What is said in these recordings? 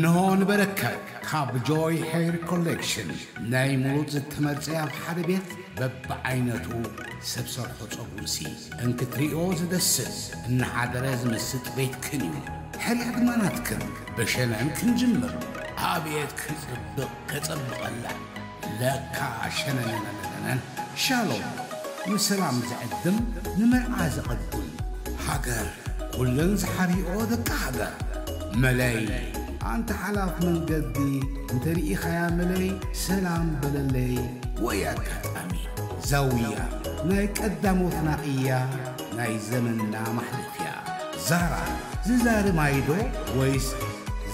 ንሆ ንበረከት ካብ ጆይ ሄር ኮሌክሽን ናይ ሙሉእ ዝተመርጸ ኣብ ሓደ ቤት በብዓይነቱ ሰብ ሰርሖ ጸጉርሲ እንክትሪኦ ዝደስስ እናሓደረ ዝምስጥ ቤትክን እዩ። ሕርያ ድማ ናትክን። ብሸነን ክንጅምር። ኣቤት ክጽብቕ ከጸብቐላ ለካ ሸነነነነነን። ሻሎም ንሰላም ዝዕድም ንመርዓ ዘቐድም ሃገር ኩለን ዝሓርኦ ደቂ ሃገር መለይ ኣንተ ሓላፍ መንገዲ እንተ ርኢኻያ መለይ ሰላም በለለይ ወይ ኣጋጣሚ ዛውያ ናይ ቀዳሞትና እያ ናይ ዘመንና ማሕለፍያ ዛራ ዝዛሪ ማይዶ ወይስ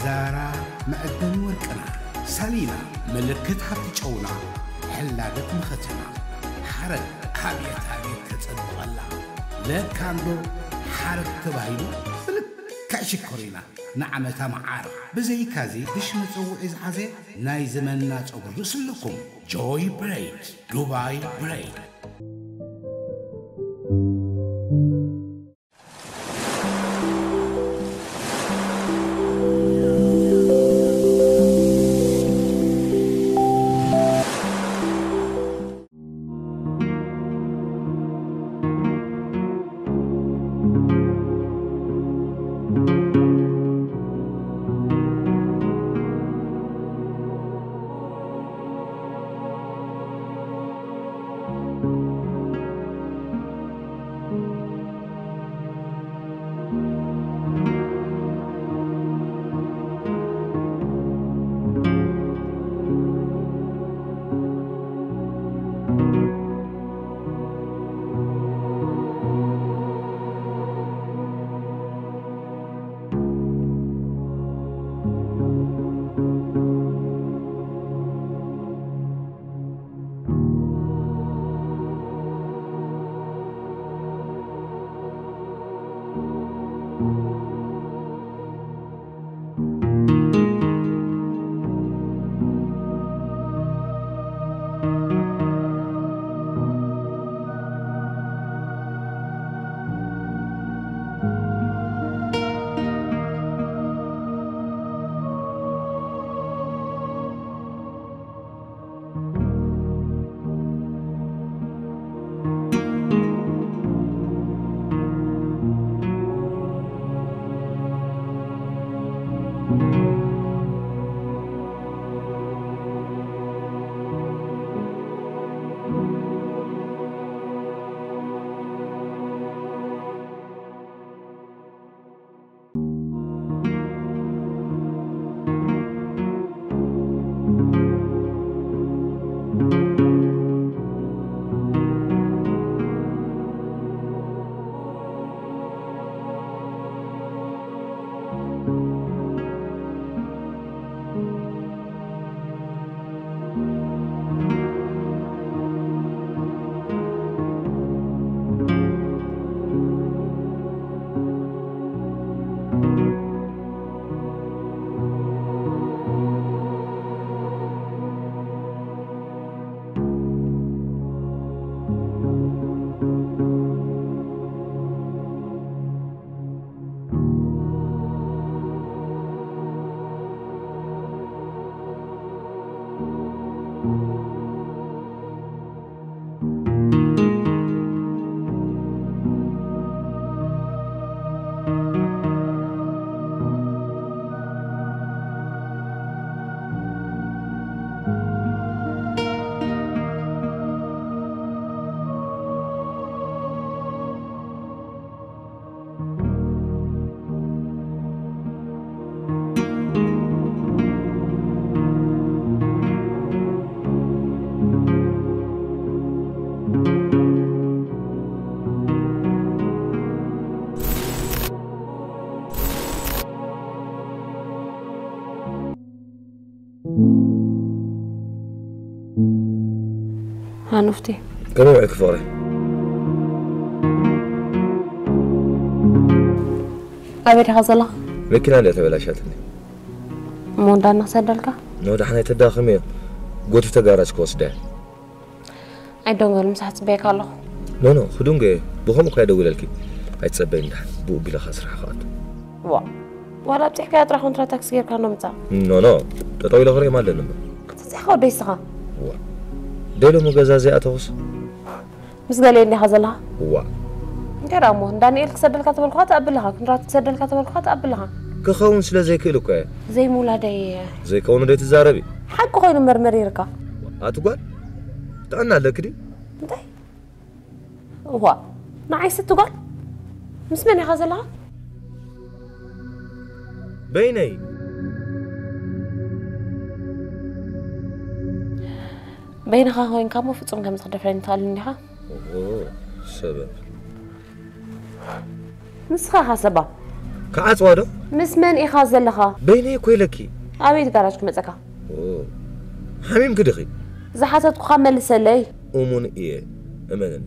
ዛራ መዕደኒ ወርቅና ሳሊና ምልክት ሃብቲ ጨውና ሕላገት መኸተና ሓረግ ኣብየት ኣብየት ተጸብቐላ ለካንዶ ሓረግ ተባሂሉ ብልክዕ ሽኮሪና ንዓመታ መዓር ብዘይካዚ ብሽ መጸውዒ ዝሓዘ ናይ ዘመንና ጸጉሪ ርእስልኩም ጆይ ብሬድ ዱባይ ብሬድ ሃኑፍቲ። ከመይ ውዒልኪ ፍቕረይ? ኣበይ ዲኻ ዘለኻ? መኪና እንድያ ተበላሻትኒ። እሞ እንዳ እናሰደልካ? ኖ፣ ዳሕናይ ተዳኽም እየ። ጎቲተ ጋራጅ ክወስዳ እየ። ኣይደንጎል፣ ምሳሕ ጽበየካ ኣለኹ። ኖ፣ ኖ፣ ክድንጎ እየ። ብኸምኡ እኳ እየ ደዊለልኪ። ኣይትጸበይኒ ዳሕን። ብኡ ቢለኻ ስራሕ ክኣቱ። ዋ፣ ዋላ ኣብፂሕካያ ጥራሕ ኮንትራት ታክሲ ጌርካ እንዶ ምፃእ። ኖ ኖ፣ ጠጠው ኢለ ክርእዮም ኣለኒ እምበር። ተፅሕካ ወደይ ስኻ። ዋ፣ ደይ ሎሚ ገዛ ዘይኣተኹስ? ምስ ገሊኤ እንዲኻ ዘለኻ። ዋ፣ እንታይ ደኣ እሞ ንዳንኤል ክሰደልካ ተበልኩኻ ትኣቢ ኣለኻ፣ ክንራቱ ክሰደልካ ተበልኩኻ ትኣቢ ኣለኻ። ክኸውን ስለ ዘይክእል እኮ እየ። ዘይምውላደይ ዘይከውኑ ደይ ትዛረቢ። ሓቂ ኮይኑ መርመር ይርካ። ኣቲ ጓል ጥዕና ኣለኪ ድዩ? እንታይ? እዋ፣ ንዓይ ስቲ ጓል ምስ መን ኢኻ ዘለኻ? በይነይ። በይንኻ ኮይንካ እሞ ፍጹም ከምዚ ክደፍረኒ ትኽእል እንዲኻ? ሰበብ ንስኻ ኢኻ ሰባብ። ክዓጽዋ ዶ? ምስ መን ኢኻ ዘለኻ? በይነይ እኮ ኢለኪ። ኣበይ እቲ ጋራጅ ክመጸካ? ሓሚምኪ ዲኺ? ዝሓተትኩኻ መልሰለይ። እሙን እየ እመነኒ።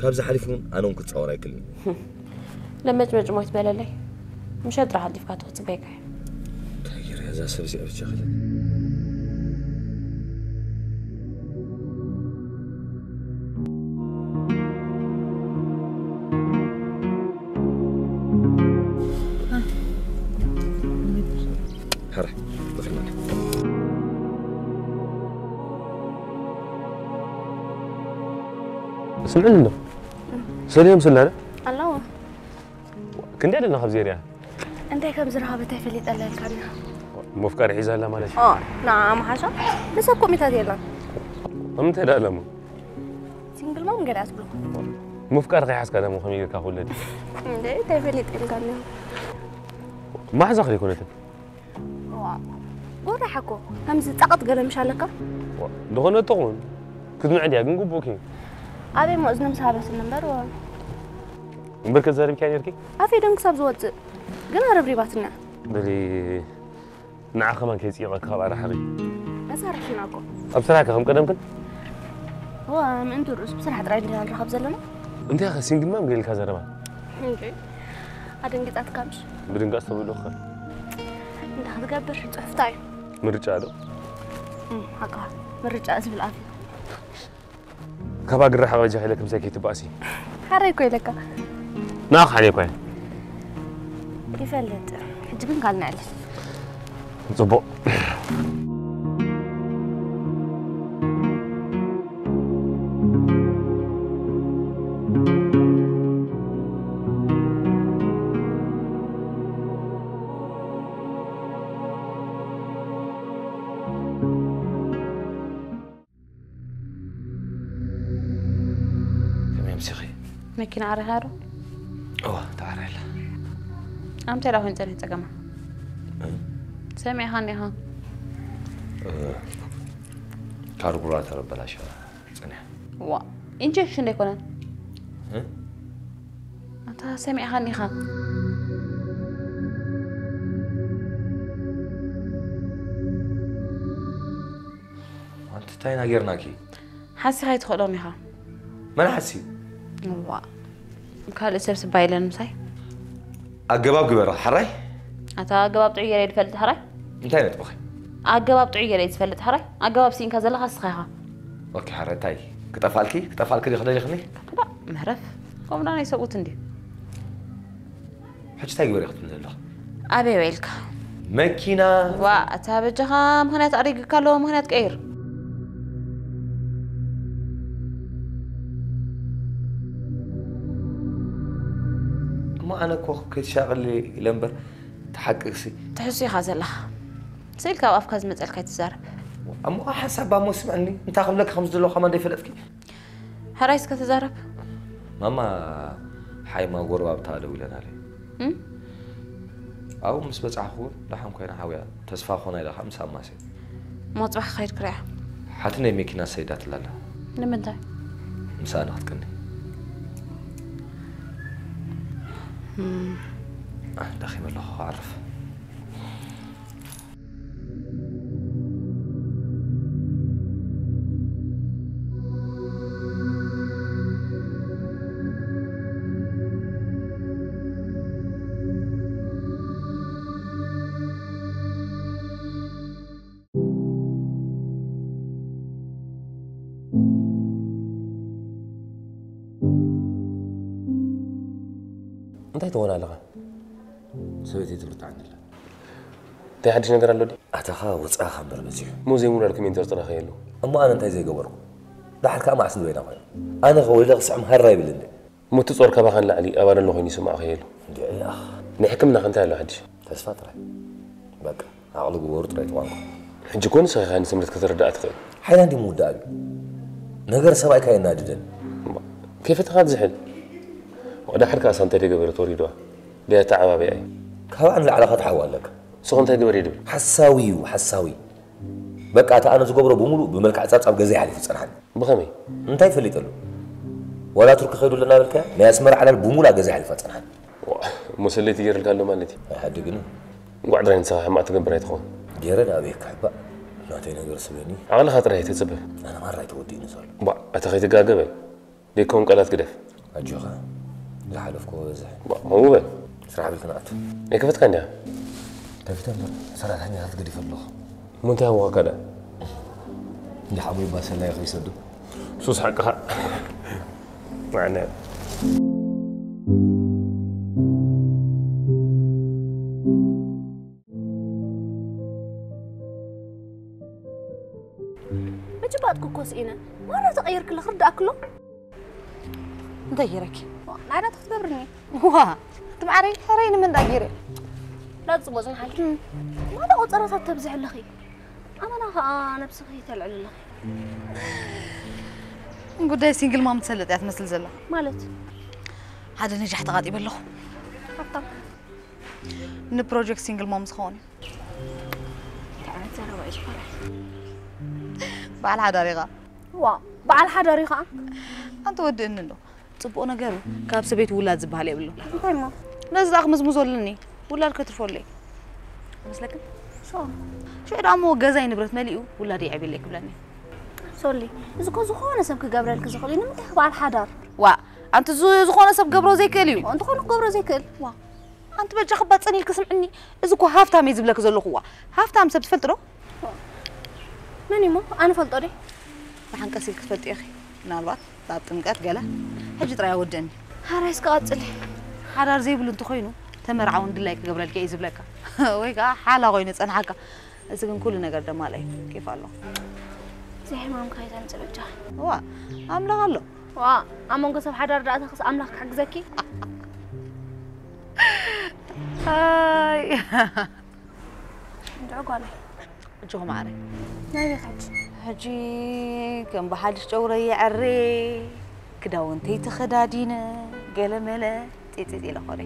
ካብዚ ሓሊፉ እውን ኣነ እውን ክጻወር ኣይክእልን። ለመጭመጭ ሞይት በለለይ። ምሸት ጥራሕ ኣልዲፍካ ትኽጽበይካ እየ። እንታይ ገይረ እዛ ሰብ እዚኣ ብቻ ክለት ሕራይ፣ ብኽመል። ስምዕኒ እንዶ ሰሊሆም ስላለ ኣለዎ ክንደይ ኣለና ካብ ዜርያ እንታይ ከም ዝረኸበ እንታይ ፈሊጠላ ኢልካና ምፍቃር ሒዛ ኣላ ማለት እዩ ንዓ መሓሻ ንሰብ ኮሚታት የላን ምንታይ ደኣ ኣለሞ ሲንግል ማም ገለ ኣትብሎ ምፍቃር ከይሓዝካ ደሞ ከመይ ጌርካ ክውለድ እዩ እንደ እንታይ ፈሊጥ ኢልካኒ ማሕዛ ክደይኮነትን ጎራሓ እኮ ከምዚ ጸቕጥ ገለ ምሽ ኣለካ ዝኾነ ጥቕሙን ክትምዕ ድያ ግን ግቡእኪ ኣበይ ሞ እዝኖም ሳበስኒ እምበር እምበር ከዛሪብኪያ ነርኪ ኣፈይ ደም ክሳብ ዝወፅእ ግን ኣረብሪባትና በሊ ንዓ ከማን ከይፅይቐ ካብ ኣራሕሪ መሳርሕና እኮ ኣብ ስራሕከ ከም ቀደምክን ዋ ምእንቲ ርእሱ ብስራሕ ጥራይ እንዲና ንረኸብ ዘለና እንታይ ኸ ሲንግል ማም ገይልካ ዘረባ እንዴ ኣደንጊጻትካ ምሽ ብድንጋጽ ተብሎ ኸ እንታይ ክትገብር ጽሑፍታ እዩ ምርጫ ዶ ሓቃ ምርጫ ዝብል ኣፍ እዩ ካብ ኣግሪ ርሓቕ በጃ ኢለ ክምሳይ ከይትባእሲ ሓረይ እኮ ኢለካ ንኣኽ ሓልየ እኳ እየ ይፈልጥ ሕጂ ግን ካልና ዕልል ፅቡቕ ከመይ ኣምሲኺ? መኪና ዓሪኻ ዶ? እወ ተዓርያ ኣላ። ኣምታይ ደኣ ኮይኑ ጸኒሑ ጸገማ? ሰሚዕኻኒ ኢኻ። ካርቡራተር ኣበላሽያ ጸኒሓ። ዋ ኢንጀክሽን ዶ ኣይኮነን? ኣታ ሰሚዕኻኒ ኢኻ። ኣንቲ እንታይ ኢና ጌርናኪ? ሓሲኻ ኣይትኽእሎን ኢኻ። መን ሓሲ? እዋ ካልእ ሰብ ስባ የለን ምሳይ። ኣገባብ ግበራ ሓራይ። ኣታ ኣገባብ ጥዑይ ገለ ዝፈልጥ ሓራይ። እንታይ ነጥብኺ? ኣገባብ ጥዑይ ገለ ዝፈልጥ ሓራይ። ኣገባብ ሲኢንካ ዘለኻ እስኻ ኢኻ። ኦኬ ሓራይ እንታይ ክጠፋልኪ ክጠፋልኪ ዲኺ ደሊኽኒ? ክዳ ምህረፍ ከምዳ ናይ ሰብኡት እንዲ። ሕጂ እንታይ ግበሪ ክትብልኒ ዘለኺ? ኣበይ ውዒልካ? መኪና ዋእ ኣታ በጃኻ ምኽንያት ኣሪግካ ኣሎ ምኽንያት ቀይር። እሞ ኣነ እኮ ከይትሻቐሊ ኢለ እምበር እቲ ሓቅሲ ትሕሱ ኢኻ ዘለኻ። ስኢልካ ኣብ ኣፍካ ዝመፀልካ ኣይትዛረብ። እሞ ሓንሳብ እሞ ስምዕኒ እንታይ ክብለኪ ከም ዝደለኹ ከማን ደይፈለጥኪ? ሕራይ እስከ ተዛረብ። ማማ ሓይማ ጎረባብታ ደዊለናለይ። ኣብኡ ምስ በጻሕኹ እውን ደሓን ኮይና ሓውያ ተስፋ ክኾና ኢለ ከዓ ምስ ኣማስየ። እሞ ጽባሕ ክኸይድ ክሪኣ። ሓትነይ መኪና ሰይዳትላ ኣላ። ንምንታይ? ምሳኣ ንክትቅኒ። ኣነ ደኺመ ኣለኹ ክዓርፍ። እንታይ ትኾን ኣለኻ? ሰበይተይ ትብርትዓኒ ኣላ። እንታይ ሓድሽ ነገር ኣሎ ድዩ? ኣተኻ ወፃኻ እምበር በዚሑ። ሙዚየም እውን ኣልኩም ኢንተር ጥራኸ የሉ። እሞ ኣነ እንታይ ዘይገበርኩ? ዳሓር ከዓ ማዕስ ንበይና ኮይኑ ኣነ ከወይለ ክስዕም ሃራ ይብል እንደ። ሙቲ ጾር ካባኻን ላዕሊ ኣባል ኣሎ ኮይኑ ይስማዕ ከየሉ። እንዲዕ ያኽ። ናይ ሕክምና ከ እንታይ ኣሎ ሓድሽ? ተስፋ ጥራይ። በቃ ዓቕሊ ግበሩ ጥራይ ትቋንቋ። ሕጂ ኮን ንስኻ ንስምረት ከተረዳኣ ትኽእል። ሓይላ እንዲ ምውዳእ እዩ። ነገር ሰብኣይ ካየናድደን። እምባ፣ ከይፈተኻ ትዝሕል። ወዳ ሓድካ ኣሳ እንታይ ደገበረት ወሪድዋ? ድያ ተዓባቢኣ እዩ። ካብኣ ንላዕሊ ኸትሓዋ ኣለካ። ንስኹም እንታይ ግበር እዩ ድብል? ሓሳዊ እዩ ሓሳዊ። በቃ እቲ ኣነ ዝገብሮ ብምሉእ ብመልክዕ ጻብጻብ ገዛ ይሓሊፉ ጸንሓኒ። ብኸመይ? እንታይ ይፈልጠሉ? ዋላ ቱርኪ ከይዱ ኣለና በልካ ናይ ኣስመራ ዓላል ብምሉእ ገዛ ይሓሊፋ ጸንሓኒ። ዋ፣ እሞ ሰለይቲ ገይርልካ ኣሎ ማለት እዩ። ኣይሓድግን። እንቋዕ ጥራይ ንስኻ ሕማቕ ትገብር ኣይትኸውን። ገይረ ዳ ኣበይ ክሕባእ? ናተይ ነገር ስበኒ። ዓቕልኻ ጥራይ ተጽበ። ኣነ ማራ ኣይተወዲእኒ ዘሎ። ባ፣ ኣታ ከይትጋገ በል። ደይከውን ቃላት ግደፍ። ኣጆኻ። ዝሓለፍኩዎ በዝሕ። ባ፣ ከምኡ በል። ስራሕ ብል ክንኣቱ። ኣይከፈትካ እንዲያ? ከፊተ እምበር ሰራሕተኛታት ገዲፈ ኣለኹ። እሞ እንታይ ሃወኻካ ደኣ? እንዲ ሓሙይ ባሰላይ ከይሰዱ። ሱስ ሓቅኻ። ማዕነ። መጭባጥኩ እኮ ስኢነ። ማራ ተቐይርክለ ክርዳእክሎ። እንታይ ገይረኪ? ዋ፣ ናዳ ክትገብርኒ። ዋ፣ እቲ ማዕረይ ሕረይ ንመን ዳ ገይረ? ዳጽቦ ዝንሓል። ማዳ ቆጸራታት ተብዝሕ ኣለኺ። ኣመና ኸኣ ነብስኺ ተልዕል ኣለኺ። ጉዳይ ሲንግል ማም ትሰልጥ እያ ትመስል ዘላ። ማለት? ሓደ ነጃሕ ተቓጢበ ኣለኹ። ሃብታም። ንፕሮጀክት ሲንግል ማም ዝኸውን እዩ። እንታይ ዓይነት ዘረባ እዩ ዝኾነ? በዓል ሓዳር ኢኻ። ዋ፣ በዓል ሓዳር ኢኻ? ኣንተ ወድእኒ እንዶ። ጽቡቕ ነገሩ ካብ ሰበይቲ ውላድ ዝበሃል የብሉን። እንታይ እሞ? ነዚ ደኣ ክምዝምዞ ኣለኒ። ውላድ ከትርፎለይ። መስለክን? ሶ። ሽዑ ደኣ እሞ ገዛይ ንብረት መሊኡ ውላድ የዕብየለይ ክብለኒ። ሶሊ፣ እዚ እኮ ዝኾነ ሰብ ክገብረልክ ዝኽእል እዩ። ንምንታይ በዓል ሓዳር? ዋ፣ ኣንቲ ዝ-፣ ዝኾነ ሰብ ገብሮ ዘይክእል እዩ። እንተኾነ ክገብሮ ዘይክእል? ዋ። ኣንቲ በጃኺ ባጽን ኢልኪ ስምዕኒ። እዚ እኮ ሃፍታም እየ ዝብለኪ ዘለኹ። ዋ፣ ሃፍታም ሰብ ትፈልጢ ዶ? መን እሞ? ኣነ ፈልጦ ደ? ብሓንቀስ ኢልኪ ትፈልጢ ኢኺ። ምናልባት ኣብ ጥምቀት ገለ። ሕጂ ጥራይ ኣወደኒ። ሃራይ እስከ ቀጽሊ። ሓዳር ዘይብሉ እንተኾይኑ ተመርዓዊ ድላይ ክገብረልኪ እየ ዝብለካ። ወይ ከዓ ሓላ ኮይኑ ጸንሓካ። እዚ ግን ኩሉ ነገር ደማላይ ኬፍ ኣሎ። ዘይሕማምካ ይተምጽእ በጃ። ዋ፣ ኣምላኽ ኣሎ። ዋ፣ ኣብ መንጎ ሰብ ሓዳር ደኣ ተኽስ ኣምላኽ ክሕግዘኪ። ኣይ። እንድዒ ጓለይ። ኣጆኺ ማዕረይ። ናይ ቤት ሕጂ? ሕጂ ከም ብሓድሽ ጨውረ የዐሬ፣ ክዳውንተይ ተኸዳዲነ፣ ገለ መለ ጢጢጢ ኢለ ኾነ።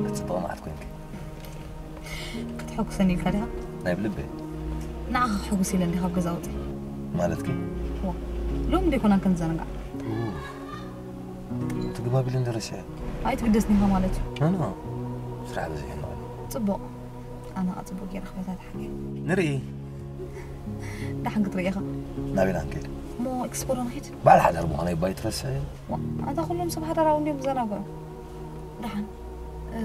ክትጽብቕ መዓት ኮንኪ። ክትሐጉሰኒ ኢልካ ዲኻ? ናይ ብልበይ። ንዓኻ ከሐጉስ ኢለ እንዲኻ ካብ ገዛ ወፂአ። ማለትኪ? ዋ፣ ሎሚ እንዶ ኣይኮናን ክንዘናጋዕ። ኡፍ፣ ትግባቢለ እንደ ረሲዐ። ኣይትግደስኒ ኢኻ ማለት እዩ። ኖ፣ ኖ። ስራሕ በዚሕና ኣሎ። ጽቡቕ። ኣነ ኸኣ ጽቡቕ ገይረ ክፈታትሓካ እየ። ንርኢ። ደሓን ክትርኢ ኢኻ። ናበይ ኢና ክንከይድ? እሞ ኤክስፖ ዶ ንኺድ? በዓል ሓዳር ምዃነይ እባ ኣይትረስዒ። ዋ፣ ኣታ ኩሎም ሰብ ሓዳራዊ እንድዮም ዝዘናግዑ። ደሓን፣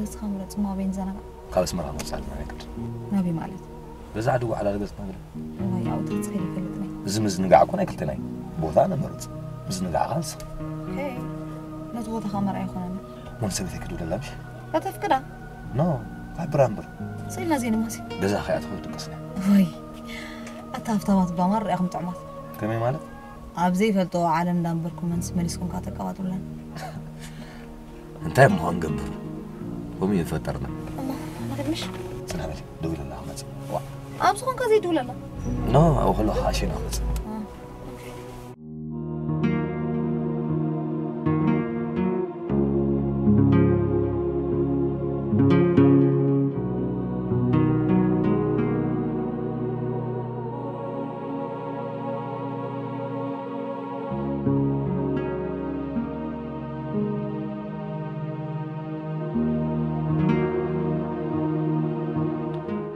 እስኻ ምረጽ፣ እሞ ኣበይ ንዘናጋዕ? ካብ ኣስመራ ንወጽእ ኣለና ናይ ግድን። ናበይ ማለት? በዛ ዓዲ ጓዕላ ረገጽና ገለ። እዋይ፣ ኣብኡ ተበጺሐ ይፈልጥ ናይ። እዚ ምዝንጋዕ እኮ ናይ ክልተና እዩ። ቦታ ነመርጽ። ምዝንጋዕ ኸኣ ንስኺ። ሄይ፣ ነቲ ቦታ ኸኣ መርኣያ ይኾነና። ሞን ሰበይተይ ክድውለላ ምሽ? ከተፍቅዳ? ኖ፣ ካብ ብራምብር። ስኢልና ዘይንማሲ። ገዛ ኸኣ ትኸዱ ድቅስና። ወይ፣ ኣታ ሃፍታማት እባ ማራ ኢኹም ጥዑማት። ከመይ ማለት? ኣብ ዘይፈልጥዎ ዓለም እንዳንበርኩም መንስ መሊስኩም ከኣ ተቀባጥሩና። እንታይ እሞ ክንገብር? ከምኡ እዩ ዝፈጠርና። እሞ፣ ንኽድ ምሽ? ጽናሕ በሊ፣ ደዊለ ኣለኹ መጽእ። ዋ። ኣብ ዝኾንካ ዘይድውለላ? ኖ፣ ኣብኡ ከለኹ ኣሸና መጽእ። አ፣ ኦኬ።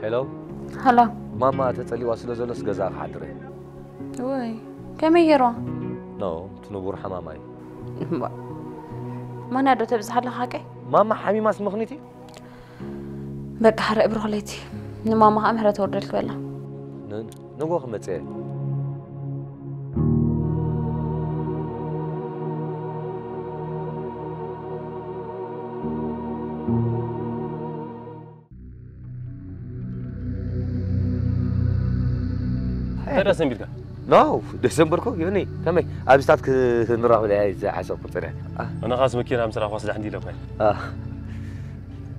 ሄሎ። ሃሎ። ማማ ተጸሊዋ ስለ ዘሎስ ገዛ ክሓድረ። ወይ ከመይ ገይርዋ? ኖ፣ እቲ ንቡር ሓማማ እዩ። እምባ። ማና ዶ ተብዝሓ ኣለኻ ሓቀይ? ማማ ሓሚማስ ምኽኒት እዩ? በቃ ሕረ እብርኹ ለይቲ ንማማ ከዓ ምሕረት ወርደል ክበላ። ን- ንጎ ክመጽእ እየ። እንታይ ደስ እንቢልካ? ኖ፣ ደሰምበር እኮ ዮኒ፣ ከመይ ኣብዚታት ክንራኸብ እየ ዝሓሰብኩ ጸኒሐ። ኣ፣ ኣነ ኻስ መኪና ምስ ረኣኹስ ዳሕን ዲለ እኮ እየ። ኣ፣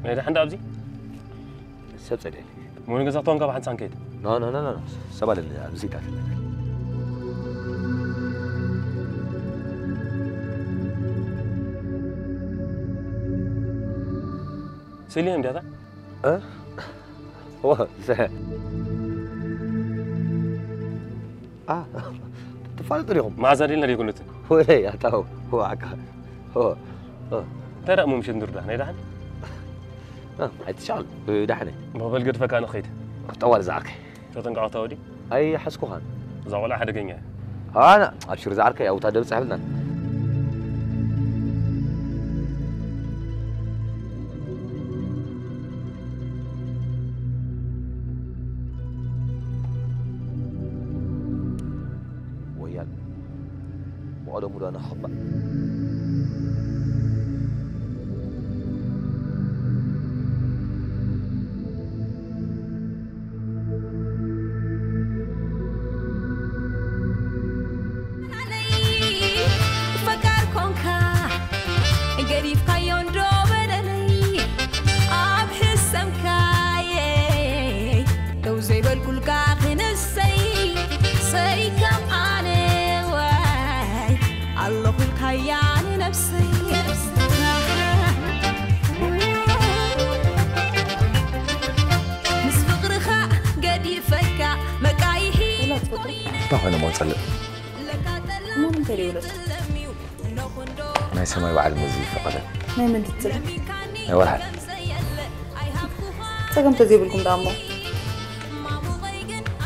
ናይ ዳሕን ዳ ኣብዚ? ሰብ ጸኒሐ። ሞኒ ገዛ ክተውን ካብ ሓንሳብ ንከይድ። ኖ፣ ኖ፣ ኖ፣ ኖ፣ ሰብ ኣለኒ ኣብዚታት። ሰሊም እንዲያታ? እ? ወ-፣ ሰ-፣ ኣ፣ ትፋለጡ ዲኹም? መዓዝ ኣዲልና ደይኮነትን? ወይ፣ ኣታው፣ ዋዕካ። ኦ፣ ኦ። እንታይ ደኣ እሞ ምሸት ንርዳ? ናይ ደሓን? እ፣ ኣይትሻል፣ ዳሕነ። መበል ገድፈካ ንኸይድ። ጠዋል ዝዓርከይ። ተጠንቀቕ ኣታ ወዲ። ኣይሓዝኩኻን። እዛ ቆልዓ ሓደገኛ እያ። ኣና፣ ኣብሽር ዝዓርከይ፣ ኣብታ ደብጽሕ ብልናን። ወያል ብቐደሙ ዶ ኣነ ክኽባእ? ፈቃር ኮንካ ገዲፍካዮ እንዶ በደለይ ኣብ ሕሰምካየ ደው ዘይበልኩልካ ክንሰይ ሰይ ከም ኣነ ዋይ ኣለኹ ኢልካያ ንነብሰይ ምስ ፍቕርኻ ገዲፈካ መቃይሒ እንታይ ኮይነ መጸልእ? እሞ ምንታይ ደይብለቱ? ናይ ሰማይ በዓል መዚ ይፈቐደ። ናይ መን ትጽልእ? ናይ ወርሓ ጸገም ተዘይብልኩም ደኣ እሞ።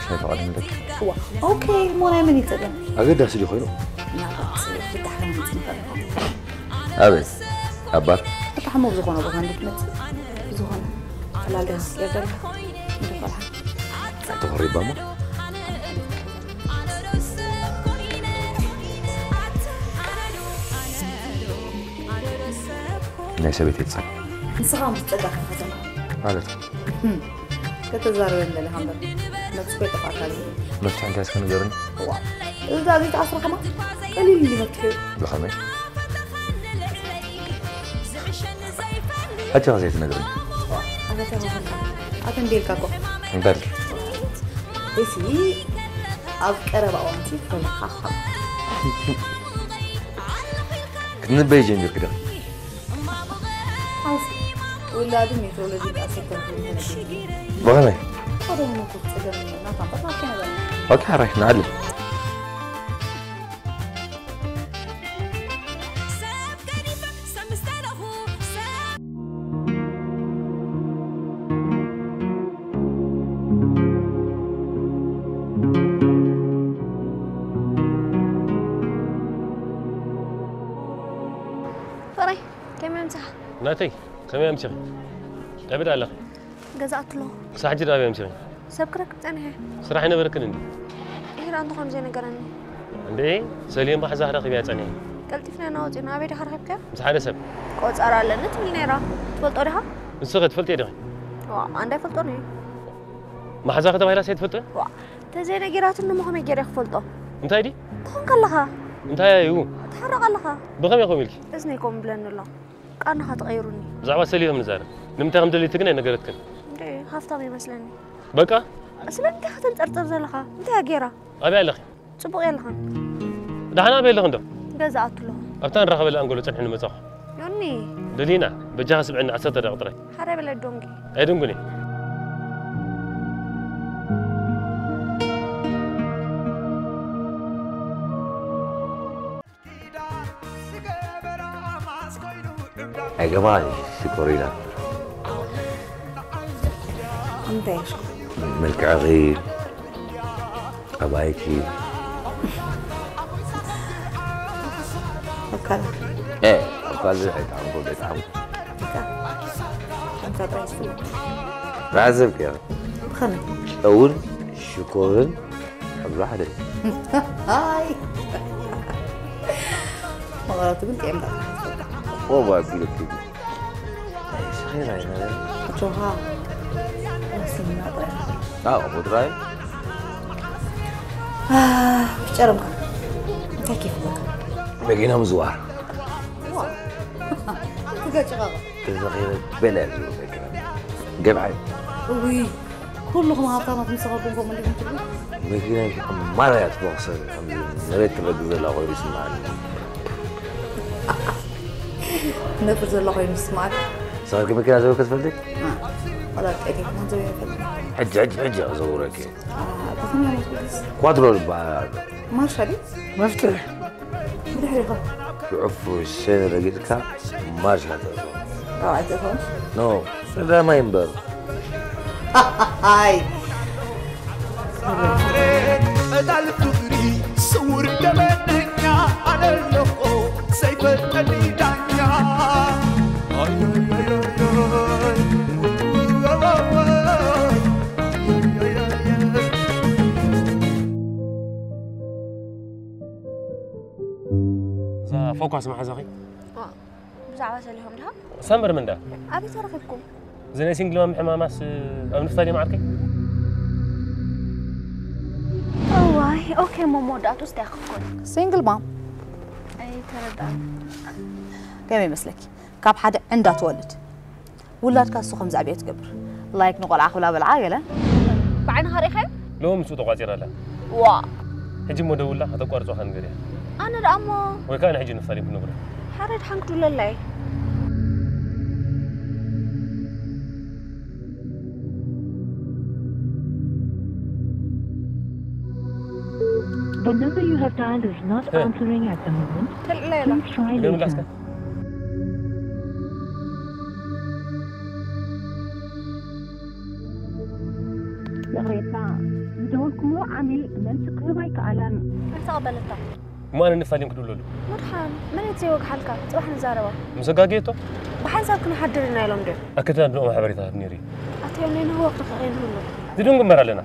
ሻይ ፈቐደ ምልክ። ዋ፣ ኦኬ፣ እሞ ናይ መን እዩ ጸገም? ኣገዳሲ ድዩ ኮይኑ? ናታት ብታሕ ከመይ ጽንፈ ኣበይ? ኣብ ባር? ብታሕሞ ብዝኾነ ቦታ እንድትመጽእ ብዝኾነ ፈላልያ የርደልካ። እንድፈልሓ ተኾሪባ እሞ? ናይ ሰበይቲ ይጸል ንስኻ ምስ ጸጋካ ከዘላ ማለት ከተዛረበ እንደለኻ እምበር መብጽኮ ይጠፋእካ እዩ። መፍትሒ እንታይ እስከ ንገርኒ? እዛ ዘይተኣስራ ከማ ቀሊል እንዲ መፍትሒ እዩ። ብኸመይ? ሕጂ ኸ ዘይትነግርኒ? ኣፈተመኸልካ ኣፈንዴልካ እኮ እንታይ? እዚ ኣብ ቀረባ እዋንቲ ክፈልካ ክትንበይ ጀሚርክ ዶ? ሓውሲ ውላዱ ሜትሮሎጂ ዳኣ ሰተርኩ ተነጊሩ ብኸመይ? ቀደሙ ጸገም ናታ እምበር ናትካ ነገር ኦኬ፣ ሓራይ ንዓሊ። ፍቕረይ፣ ከመይ ኣምሲኻ? ናተይ፣ ከመይ ኣምሲኺ? ኣበይ ደኣ ኣለኺ? ገዛ ኣትሎ። ክሳዕ ሕጂ ደኣ ኣበይ ኣምሲኺ? ሰብ ክረክብ ጸኒሐ። ስራሕ ኣይነበረክን እንዲ? ኢሂራ እንተ ኾን ዘይነገረኒ። እንዴ፣ ሰልየን ባሕዛ ክረኽብ እያ ጸኒሐ። ቀልጢፍና ኢና ወጺና። ኣበይ ዲኻ ረኺብካዮ? ምስ ሓደ ሰብ። ቆጸራ ኣለኒ ትብል ነይራ። ትፈልጦ ዲኻ? ንስኺ ትፈልጥዮ ዲኺ? ዋ፣ ኣንዳ ኣይፈልጦን እዩ። ማሕዛኺ ተባሂላስ ኣይትፈልጥን? ዋ፣ እንተዘይነጊራትኒ እሞ ከመይ ገይረ ክፈልጦ? እንታይ ድዩ? ትኾን ከለኻ? እንታይ እዩ? ትሓርቕ ኣለኻ? ብኸመይ ከምኡ ኢልኪ? እዝነይ ከምኡ ብለኒ ኣሎ። ቃንኻ ተቐይሩኒ። ብዛዕባ ሰልዩ ከም ንዛረብ። ንምንታይ ከም ደልዩ ትግን ኣይነገረትክን። እንዴ፣ ሃፍታም ይመስለኒ። በቃ? ስለምንታይ ከተንጸርጽር ዘለኻ? እንታይ እያ ገይራ? ኣበይ ኣለኺ? ጽቡቕ የለኻን። ደሓን ኣበይ ኣለኺ እንዶ? ገዛ ኣቱ ኣለኹ። ኣብታ ንራኸበላ ኣንጎሎ ጸኒሑ ንመጻኹ። ዮኒ። ደሊና፣ በጃኻ ስምዕኒ ዓሰርተ ደቂቕ ጥራይ። ሓራይ በለ ዶንጊ። ኣይድንጉን እየ። ኣይገባን ሽኮሪና። እንታይ ይሽኩ? መልክዕኺ ኣባይኪ ኣካል እ ኣብ ካልእ ኣይጠዓምኩ ኣይጠዓምኩ እካ ከምታ ጥራይ ዝፍለጥ ራዘብ ከ ብኸመይ? እውን ሽኮርን ሕብሩ ሓደ እዩ። ኣይ መቐረቱ ግን ጥዕምታ ኦባ ቢለኪ ሰኺራ ይነበረ ጆሃ ወሲንና ጥራይ ኣዎ ጥራይ ጨረምካ እንታይ ኬፍ ኣለካ? መኪና ምዝዋር ትገጭቓ ተዘኺረ በለ ዝብል መኪና ገብዓይ እውይ ኩልኹም ሃብታማት ምስ ኸብኩም ከምኡ እንዲኹም ትብሉ መኪና ማርያት ቦክሰር መሬት ትረግእ ዘላ ኮይኑ ይስምዓኒ ነፍር ዘሎ ኮይኑ ይስምዓካ ሰኸርኪ መኪና ዘበከ ትፈልጢ ወላ ጤቴ ማንዘው ይፈልጥ ሕጂ ሕጂ ሕጂ ክዘውረኪ ብኸመይ ማለት ኳድሮ ዝበሃል ኣሎ ማርሻ ድዩ መፍትሕ ብድሕሪኻ ብዕፉ ሸነ ረጊፅካ ማርሻ ተእቶ ካብ ኣይትእኸውንሽ ኖ ቀዳማይ እምበር ኣይ ቀዳል ፍቅሪ ስውር ገመደኛ ኣለለኹ ዘይፈልጠኒ ዳኛ እዛ ፎኳስ መሓዛኺ ብዛዕባ ሰሊሆም ድሃ ሰምር ምንዳ ኣበይ ተረኺብኩም እዚ ናይ ሲንግል ማም ሕማማስ ኣብ ንፍታሌም ዓርከይ እዋይ ኦኬ እሞ መወዳእቱ ስታይ ክኮን ሲንግል ማም ኣይተረዳን ከመይ ይመስለኪ ካብ ሓደ ዕንዳ ትወልድ ውላድካ እሱ ከም ዛዕብዮ ትገብር ላይክ ንቆልዓ ክብላ በልዓ ገለ ብዓይንኻ ርኢኻዮ ሎሚ ምስኡ ተቋፂራ ኣላ ዋ ሕጂ እሞ ደውላ ከተቋርፆ ከ ንገርያ ኣነ ደኣ እሞ ወይ ከዓ ንሕጂ ንፍታሌም ክነግሮ ሓደ ድሓን ክዱለላይ The number you have dialed is not answering at the moment. ተልዕላ የላ Please try ገምላ እስከ later. ይቕሬታ፣ ዝደወልኩምዎ ዓሚል መልሲ ክህብ ኣይከኣለን። ኣይተቐበለታ እሞ ኣነ ንፋሊም ክድውለሉ መድሓን መሬት ዘይወግሓልካ ፅባሕ ንዛረባ ምስ ኣጋጌቶ ብሓንሳብ ክንሓድር ኢና ኢሎም ዶ ኣከትና ድንኦም ሓበሬታ ነይሩ እዩ ኣተዮም ናይ ንህወ ክንኸቕ ንህሉ ዝድንጉ እምበር ኣለና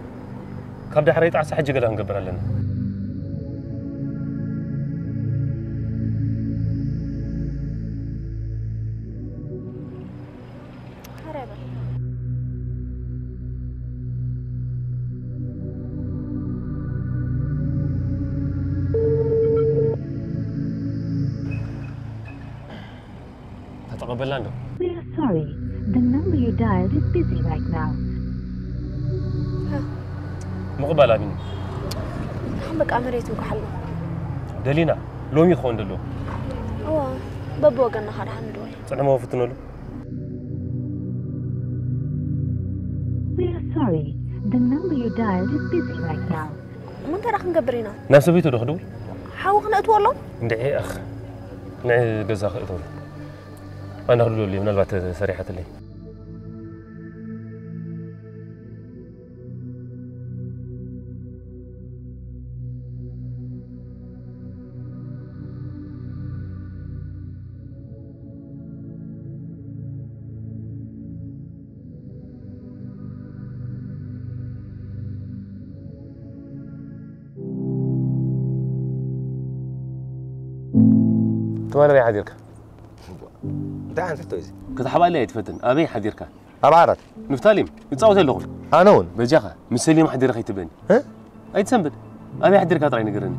ካብ ዳሕረይ ጣዕሳ ሕጂ ገለ ክንገብር ኣለና ሓረ በል ተተቐበልና እንዶ We are sorry. The number you dialed is busy right now. ምቕባል ኣቢኒ ከም በቃ መሬት ይውግሓሉ ደሊና ሎሚ ክኸውን ዘለዎ እዋ በብወገንና ካድሓን ንድወል ፅንሕሞ ፍትነሉ We are sorry. The number you dialed is busy right now. እሞ እንታይ ደኣ ክንገብር ኢና ናብ ሰበይቱ ዶ ክድውል ሓዊ ክነእትዎ ኣሎ እንድዒ ኣኽ ንዕ ገዛ ክእተሉ ኣነ ክድውለሉ እዩ ምናልባት ሰሪሓትለይ ትማል ኣበይ ሓዲርካ እንታይ ዓይነት ሕቶ እዩ እዚ ክትሓባለይ ኣይትፈትን ኣበይ ሓዲርካ ኣብ ዓራት ንፍታሊም ይፃወት ኣለኹም ኣነ እውን በጃኻ ምስ ሰሊም ሓዲረ ከይትብለኒ እ? ኣይትሰንብድ ኣበይ ሓዲርካ ጥራይ ንገረኒ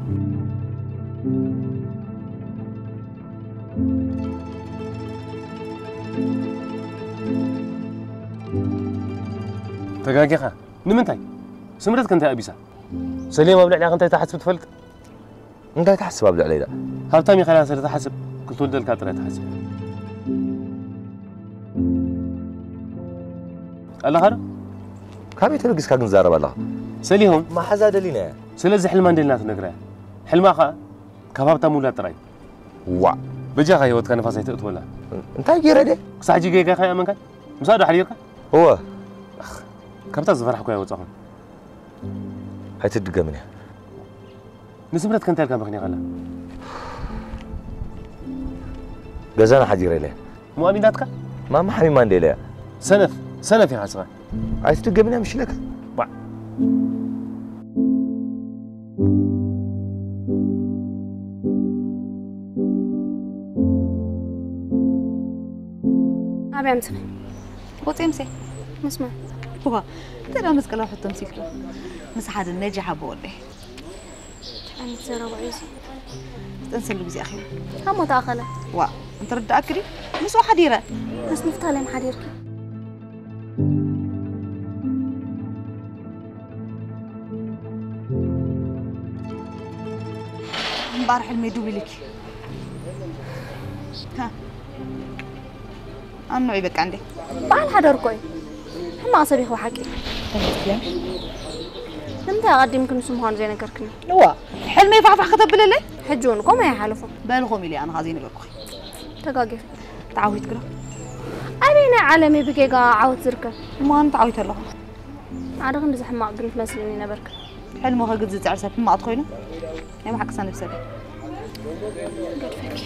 ተጋጊኻ ንምንታይ ስምረት ከንታይ ኣቢሳ ሰሊም ኣብ ልዕሊኻ እንታይ ትሓስብ ትፈልጥ እንታይ ትሓስብ ኣብ ልዕለይ ዳ ሃብታም ኢኻ ኢላ ስለ ትሓስብ ክትወደልካ ጥራይ ትሓስብ ኣለኻ ዶ ካበይ ተበጊስካ ግን ትዛረብ ኣለኻ ሰሊሆም መሓዛ ደሊና እያ ስለዚ ሕልማ እንደልና ትነግራ ሕልማ ኸዓ ካብ ሃብታም ውላድ ጥራይ ዋዕ በጃኻ ህይወትካ ንፋስ ኣይተእትወላ እንታይ ገይረ ደ ክሳዕ ሕጂ ጌጋ ከይኣመንካ ምሳዶ ሓዲርካ እወ ካብታ ዝፈራሕኩ ኣይወጻኹን። ኣይትድገምን እያ። ንስምረት ከንታ ኢልካ ምኽንያ ኸላ? ገዛና ሓዲረ ኢለ። እሞ ኣሚናትካ? ማማ ሓሚማ እንደ ኢለ እያ። ሰነፍ፣ ሰነፍ ኢኻ ስኻ። ኣይትድገምን እያ ምሽለካ። ባዕ። ኣበይ ኣምስኻ? ወፂኦም ሴ። ምስ መን? ዋ፣ እንተ ደኣ መስቀላዊ ሕቶ ምሲልኪ። ምስ ሓደ ነጃሕ ኣቦ ወደይ። እንታይ ዓይነት ዘረባ እዩ እዚ? ዝጠንሰሉ ግዜ ኣኺሉ። ካብ ሞት ኣኸለ። ዋ፣ እንትርዳእኪ ድዩ? ምስኡ ሓዲረ። ምስ ንፍታሌም ሓዲርኪ? እምበኣር ሕልመይ ዱብ ኢሉኪ። ሃ። ኣኖ እዩ በቃ እንዴ። በዓል ሓደር እኮ እዩ። ሕማቕ ሰብ ኢኺ ብሓቂ። ተመስገን። ንምንታይ ኣቐዲምኪ ንሱ ምዃኑ ዘይነገርክኒ? እዋ፣ ሕልመይ ፋሕፋሕ ከተብለለይ? ሕጂ እውን ከምኡ ኣይሓለፎ። በል ከምኡ ኢለ ኣነ ኸኣ ዘይነገርኩኺ። ተጋጊኺ። ተዓዊትኪ ዶ? ኣበየናይ ዓለም እዩ ብጌጋ ዓወት ዝርከብ? እሞ ኣነ ተዓዊተ ኣለኹ። ሓደ ክንዲ ሕማቕ ግን ትመስልኒ ነበርኪ። ሕልሙ ከግዝእ ዝጽዕር ሰብ ሕማቕ ተኾይኑ፣ ናይ ብሓቂ ሰነፍ ሰብ እዩ። ገድፈኪ።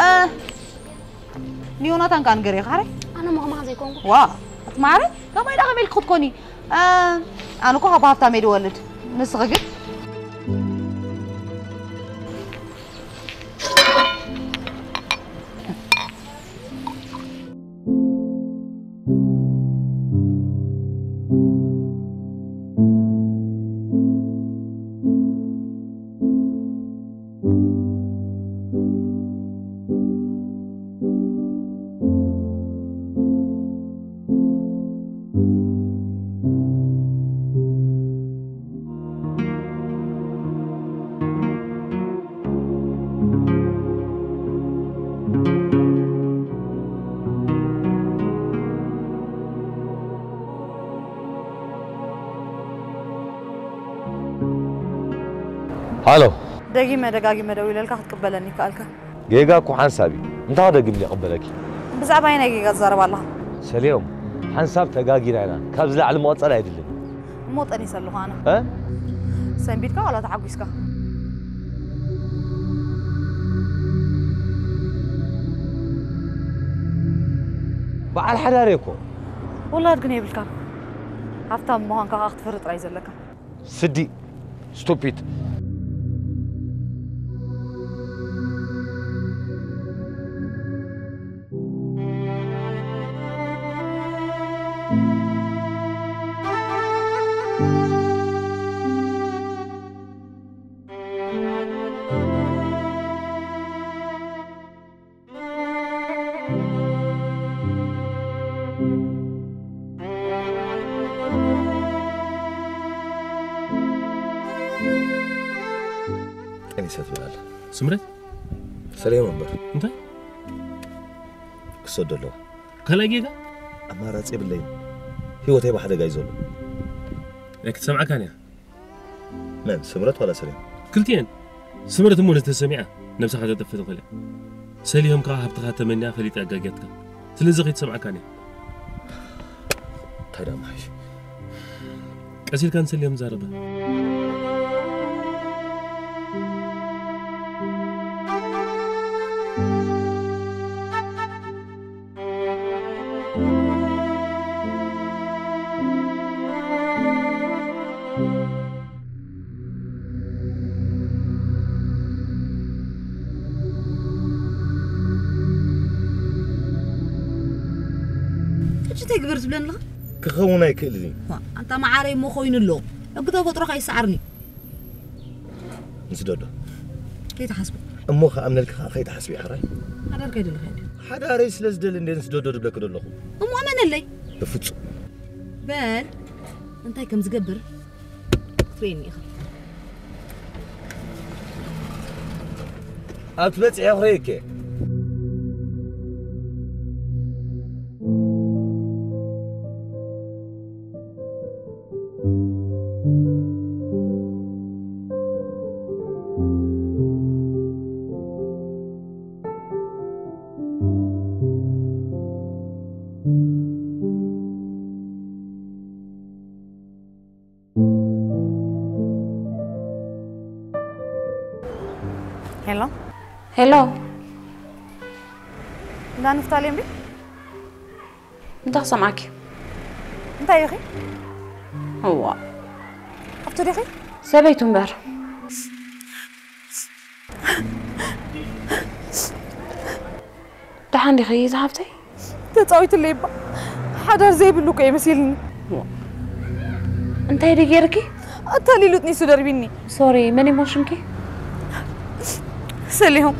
እ፣ ንዮናታን ከኣ ንገርዮ፣ ካሕራይ? ኣነ እሞ ከማኻ ዘይኮንኩ። ዋ፣ ኣቲ ማዕረ፣ ከማይ ደኣ ከመይ ኢልኪ ክትኮኒ? እ፣ ኣነ እኮ ካብ ሃብታም እየ ዝወልድ። ንስኺ ግን? ሃሎ። ደጊመ ደጋጊመ ደዊለልካ ክትቅበለኒ ይከኣልካ። ጌጋ እኮ ሓንሳብ እዩ። እንታይ ክደግም ድየ ክቕበለኪ? ብዛዕባ ኣየናይ ጌጋ ትዛረብ ኣለኻ? ሰሊሆም፣ ሓንሳብ ተጋጊና ኢና። ካብዚ ላዕሊ ምቕጻል ኣይድልን። እሞ ጠኒሰ ኣለኹ ኣነ። እ? ሰንቢድካ ዋላ ተሓጒስካ? በዓል ሓዳር እየ እኮ። ውላድ ግን የብልካን። ሃፍታም ምዃንካ ከኣ ክትፈሪ ጥራይ ዘለካ። ስዲ፣ ስቱፒድ። ጠኒሰ ትብል ኣላ። ስምረት? ሰለዮም እምበር። እንታይ? ክሰዶ ኣለዋ። ካልኣይ ጌጋ? ኣማራጺ የብለይን። ህይወተይ ብሓደጋ እዩ ዘሎ። ኣይክትሰምዓካን እያ። መን? ስምረት ዋላ ሰለዮም? ክልቲኤን። ስምረት እሞ ነተሰሚዓ ነብሳ ከተጠፍእ ትኽእል እያ። ሰሊሆም ከኣ ሃብትኻ ተመንያ ፈሊጣ ኣጋግያትካ። ስለዚ ከይትሰምዓካን እያ። እንታይ ደኣ ምሓይሽ? ቀስ ኢልካ ንሰሊሆም ዛረባ። ሕጂ እንታይ ግበር ትብለኒ ኣለኻ? ክኸውን ኣይክእልን እዩ። ዋ፣ ኣንታ መዓረይ እሞ ኮይኑ ኣሎ። ሕጊ ተፈጥሮኻ ይሰዓርኒ። ምስ ዶዶ። ከይትሓስቦ። እሞ ከኣምነልኪ ከኣ ከይትሓስቢ፣ ሕራይ? ሓዳር ከይደለኻ እንዲ። ሓዳረይ ስለ ዝደሊ እንደ ምስ ዶዶ ድብለኪ ደለኹ። እሞ እመነለይ። በፍጹም። በል፣ እንታይ ከም ዝገብር ክትርእየኒ ኢኻ። ኣብ ትበጽሒ ክርእየኪ። ሄሎ። ሄሎ። እንዳ ንፍታሌም ድዩ? እንታይ ክሰምዓኪ? እንታይ ኢኺ? እዋ። ኣብቲ ዲኺ? ሰበይቱ እምበር። ደሓን ዲኺ ዝሃብተይ? ተጻዊትለይ እባ ሓዳር ዘይብሉ እኮ እዩ መሲልኒ። እንታይ ድዩ ገይርኪ? ኣታሊሉት ኒሱ ደርቢኒ። ሶሪ፣ መን ይሞ ሽምኪ? ሰሊሆም።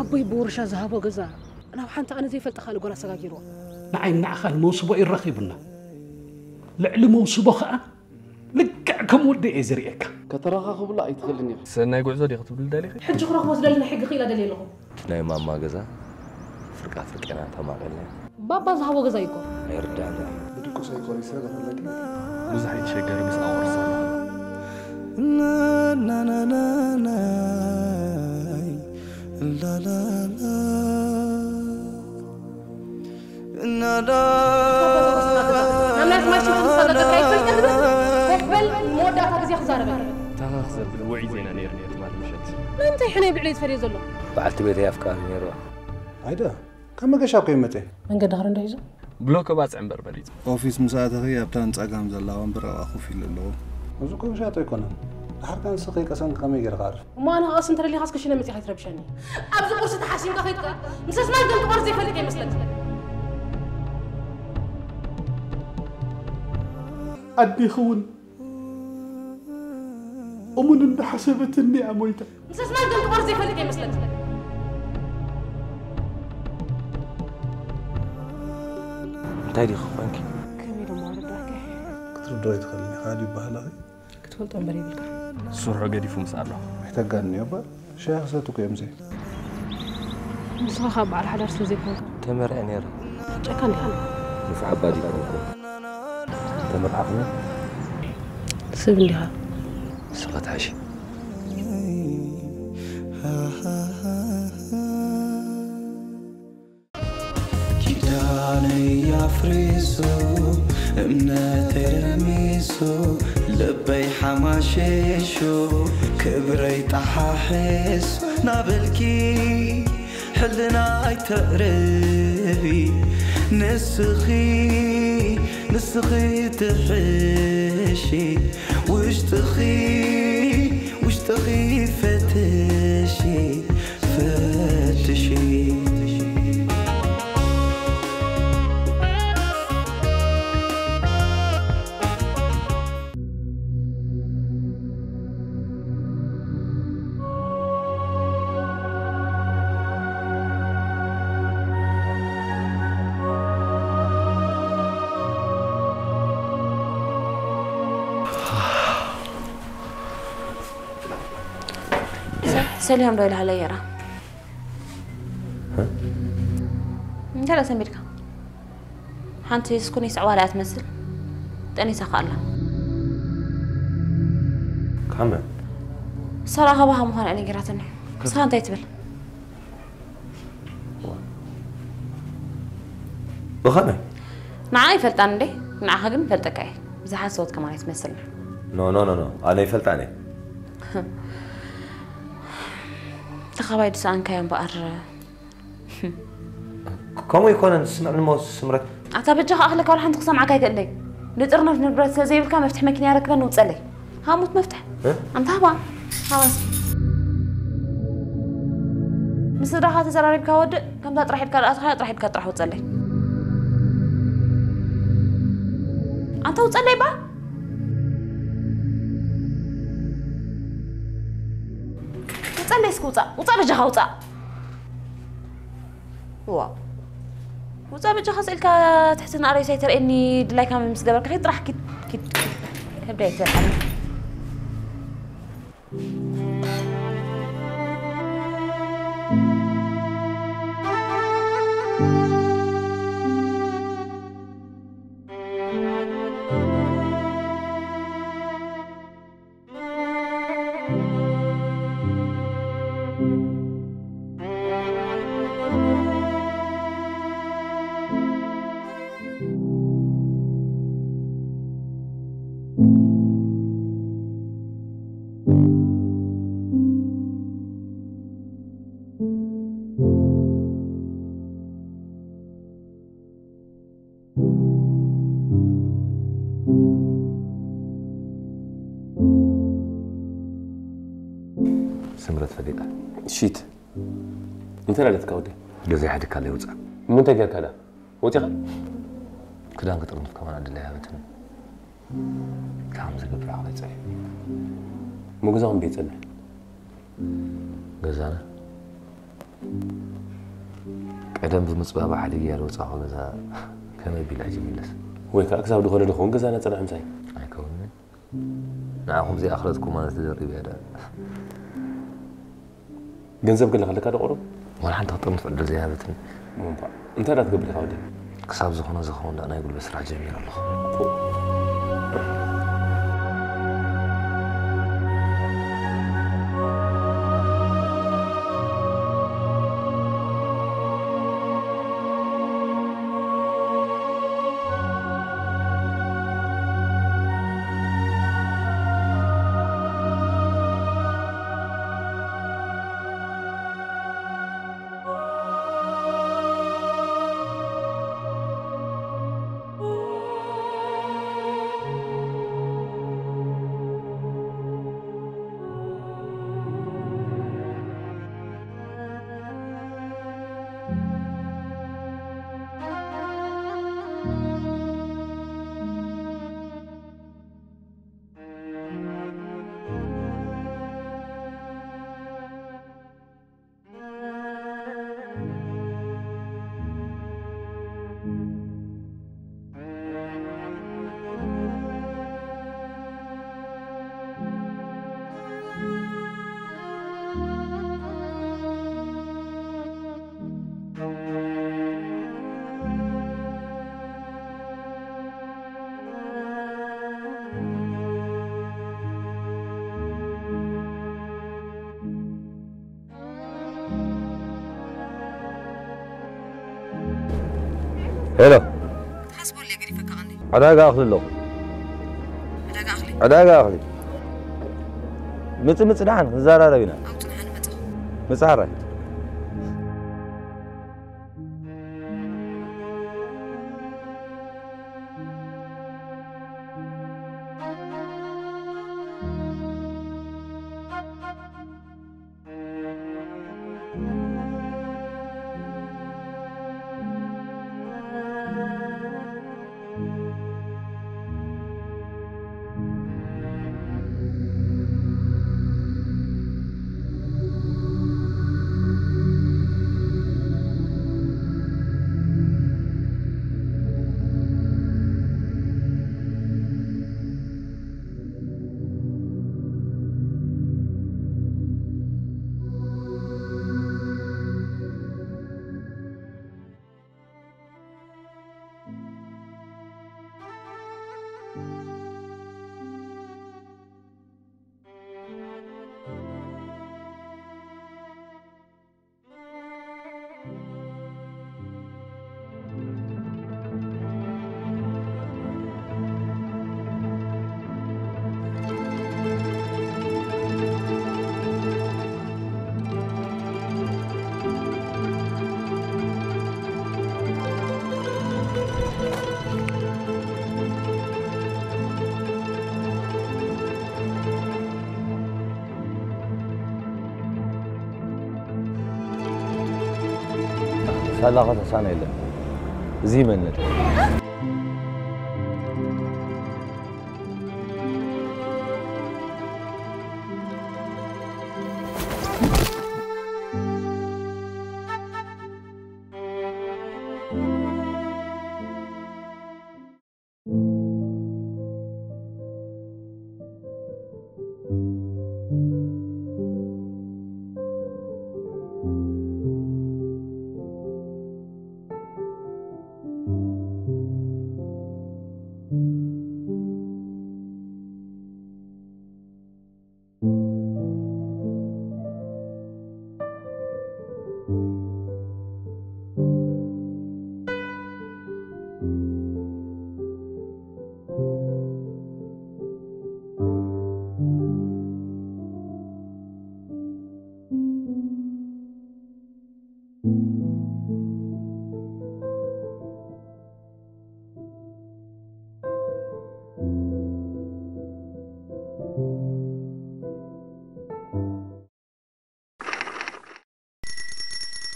ኣቦይ ብውርሻ ዝሃቦ ገዛ ናብ ሓንቲ ኣነ ዘይፈልጣ ካልእ ጓል ኣሰጋጊርዋ። ንዓይ ንዓኻን መውስቦ ይራኺቡና። ልዕሊ መውስቦ ኸኣ ልክዕ ከም ወዲ እየ ዝርእየካ። ከተረኻኽብሉ ኣይትኽእልን ኢኺ። ሰናይ ጉዕዞ ዲኺ ክትብሊ ደሊኺ? ሕጂ ክረኽቦ ዝደሊ ናይ ሕጊ ክኢላ ደልየ ኣለኹ። ናይ ማማ ገዛ ፍርቃ ፍርቄና ተማቒልና። ባባ ዝሃቦ ገዛ እዩ እኮ። ኣይርዳእን። ብድቁስ ኣይኮነይ ስለ ዘኽለኪ። ብዙሕ ኣይትሸገሪ ምስ ኣቑርሳ። ናብ ናይ ኣስማይ ሽንት ምስ ኣለቀካ ይፈልጥ ትብል? ኮፍ በል፣ መወዳእታ ግዜ ክዛረበካ። ታኻኽ ዘብል ውዑይ ዜና ነይሩ ነይሩ ትማሊ ምሸት። ንምንታይ ሕነ ብዕለይ ዝፈርዮ ዘሎ? በዓልቲ ቤተይ ኣፍቃሪ ነይርዋ። ኣይደ ካብ መገሻ እኮ ይመፀ። መንገዲ ኸረ እንዶ ሒዙ? ብሎክ ባፅዕ እምበር በሊፁ። ኦፊስ ምሳእተኺ ኣብታ ህንፃ ጋም ዘላ ወንበር ኣብኣ ኮፍ ኢለ ኣለኹ። እዚ እኮ ውሻጦ ኣይኮነን። ድሓር ከ ንስኺ ከይቀሰንኪ ከመይ ገይረ ክዓርፍ? እሞ ኣነ ክቐስን ተደሊኻስ ክሽነ መፂኻ ኣይትረብሸኒ። ኣብዚ ቁርሲ ተሓሲምካ ከይትቀር ምስ ኣስማት ገም ክቐርጽ ዘይፈልጥ እየ መስለኒ። ኣዴኺ እውን እሙን እንዳሓሰበትኒ እያ ሞይታ። ምስ ኣስማት ገም ክቐርጽ ዘይፈልጥ እየ መስለኒ። እንታይ ዲኺ ኮንኪ? ከመይ ደሞ ኣረዳእካ? ክትርድኦ ኣይትኽእልን ኢኻ ድዩ ባህላኺ? ክትፈልጦ እምበር ይብልካ። ስርሑ ገዲፉ ምስ ኣሎ። ኣይተጋንንዮ እባ ሻሂ ክሰቲ እኮ እዮም ዘይ ንስኻ ካብ በዓል ሓዳር ስለ ዘይኮንካ። ተመርዐ ነይረ። ጨካን ኢኻ። ንፉዕ ኣባ ዲኮንኩ። ተመርዓኹ። ስብ እንዲኻ። ንስኻ ትሓሺ። ኪዳነይ ኣፍሪሱ እምነተይ ረሚሱ ልበይ ሓማሽሹ ክብረይ ጠሓሒሱ ናበልኪ ሕልና ኣይተዕርቢ ንስኺ ንስኺ ትሕሺ ውሽጥኺ ውሽጥኺ ፈትሺ ፈትሺ። ሰሊሆም ዶ ኢልሃለይ ገይራ? እንታይ ደኣ ሰንቢድካ? ሓንቲ ስኩኒስ ኣዕዋላ እያ ትመስል። ጠኒሳ ከኣ ኣላ። ካመን? ሰራኸባኻ ምዃና እያ ነጊራትኒ። ንስኻ እንታይ ትብል? ብኸመይ? ንዓ ይፈልጣን እንዴ? ንዓኻ ግን ይፈልጠካ እየ። ብዝሓት ሰዎት ከማን ኣይትመስልን። ኖ ኖ ኖ ኖ ኣነ ይፈልጣን እየ። ተኻባይ ድሰኣንካዮ እምበኣር። ከምኡ ይኮነን ስምዕኒ ሞ ስምረት። ኣታ በጃኻ ኣኽለካ ዋላ ሓንቲ ክሰምዓካ ኣይክእለይ። ንጥርነፍ ንብረት ስለ ዘይብልካ መፍትሒ መኪና ያረክበን ውፀለይ። ሃሙት መፍትሕ። ኣንታ ሃባ ሃባስ ምስ ስድራኻ ተዘራሪብካ ወድእ። ከምዛ ጥራሕ ኢድካ ዝኣተኻያ ጥራሕ ኢድካ ጥራሕ ውፀለይ። ኣንታ ውፀለይ ባ ውፀለይ እስኪ ውፃእ ውፃእ በጃኻ ውፃእ። ዋ ውፃእ በጃኻ ስኢልካ ትሕትና ኣረይሳይ ተርእየኒ። ድላይካ ምስ ገበርካ ኪድ ጥራሕ ኪድ ኪድ ኪድ። ከብደይ ኣይትበልዓኒ። ስምረት ፈሊጣ። ሽት። እንታይ ዳለትካ ወዲ? ገዛ ይሓድካ ኣለይ ውፃ። ምንታይ ጌርካ ዳ? ወፂኻ? ክዳን ክጥርንፍ ከማን ዕድል ኣይሃበትን። ከም ዝገብር ዓቕለይ ፀፊ። እሞ ገዛኹም ቤት ፀንሕ? ገዛና ቀደም ብምፅባባ ሓዲገ ያለ ወፃኹ ገዛ ከመይ ቢላ ሕጂ ይምለስ? ወይ ከዓ ክሳብ ድኾነ ድኸውን ገዛና ፀንሕ ምሳይ? ኣይከውንን። ንዓኹም ዘይኣኽለጥኩ ማለት ተደሪብ እያ ዳ። ገንዘብ ገለ ከለካ ዶ ቁሩብ? ዋላ ሓንቲ ክጥርንፍ ዕድል ዘይሃበትኒ። እሞ እንኳዕ። እንታይ ዳ ትገብር ኢኻ ወዲ? ክሳብ ዝኾነ ዝኸውን ዳ ናይ ጉልበት ስራሕ ጀሚረ ኣለኹ። ሄሎ። ሓስቦ ኣለ ገዲፈካ ቀኒ። ዕዳጋ ኣኽሊ ኣለኹ። ዕዳጋ ኣኽሊ? ዕዳጋ ኣኽሊ። ምጽ ምጽ ደሓን ክንዘራረብ ኢና። ኣብኡ ጽንሓኒ መጽእ። ምጽ ሓራይ። ሳላኻ ተሳነ የለን። እዚ ይመንል።